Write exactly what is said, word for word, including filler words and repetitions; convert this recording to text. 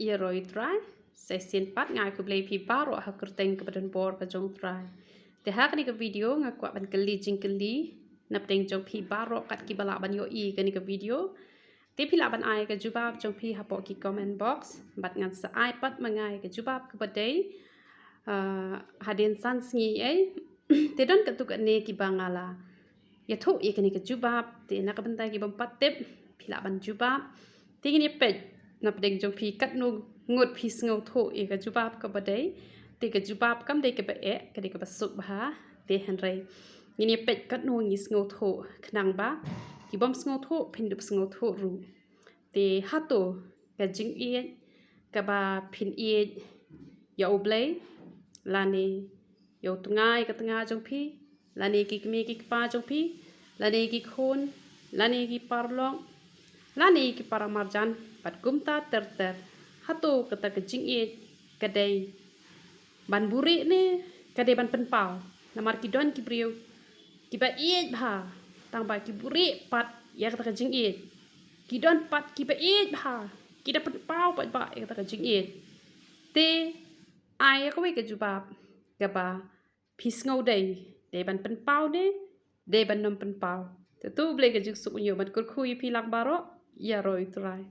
Ïa roi Trai, sa shisien pat nga ai khublei phi baroh ha kyrteng kaba donbor ka jong Trai. Te ha kane ka video nga kwah ban kylli jingkylli napdeng jong phi baroh kat kiba lah ban ïohi kane ka video. Te phi lah ban ai ka jubab jong phi hapoh ki comment box, bad ngan sa ai pat ma nga ïa ka jubab kaba dei, ah, hadien san sngi ei. Te don katto katne kiba nga la ïathuh ïa kane ka jubab, te na ka bynta ki bym pat tip, phi lah ban jubab. Te ngin ïa peit napdeng jong phi katno ngut phi sngewthuh ïa ka jubab kaba dei. Te ka jubab kam dei kaba eh, ka dei kaba suk bha. Te hynrei ngin ïa peit katno ngi sngewthuh, khnang ba ki bym sngewthuh phin dup sngewthuh ruh. Te hato ka jingïeit kaba phin ïeit ïa U Blei, lane ïa u tnga ïa ka tnga jong phi, lane ki kmie ki kpa jong phi, lane ki khun, lane ki paralok, lane ki para marjan, bad kumta ter ter. Hato kata ka jingïeit ka dei ban buhrieh ne ka dei ban pynpaw? Namar ki don ki briew kiba ïeit bha, tang ba ki buhrieh pat ïa kata ka jingïeit. Ki don pat kiba ïeit bha, ki da pynpaw pat ba ïa kata ka jingïeit. Te ai ïa kawei ka jubab kaba phi sngew dei, dei ban pynpaw ne dei ban nym pynpaw. Te to U Blei ka jingsuk un ïoh ban kyrkhu ïa phi lang baroh, ïa roi Trai.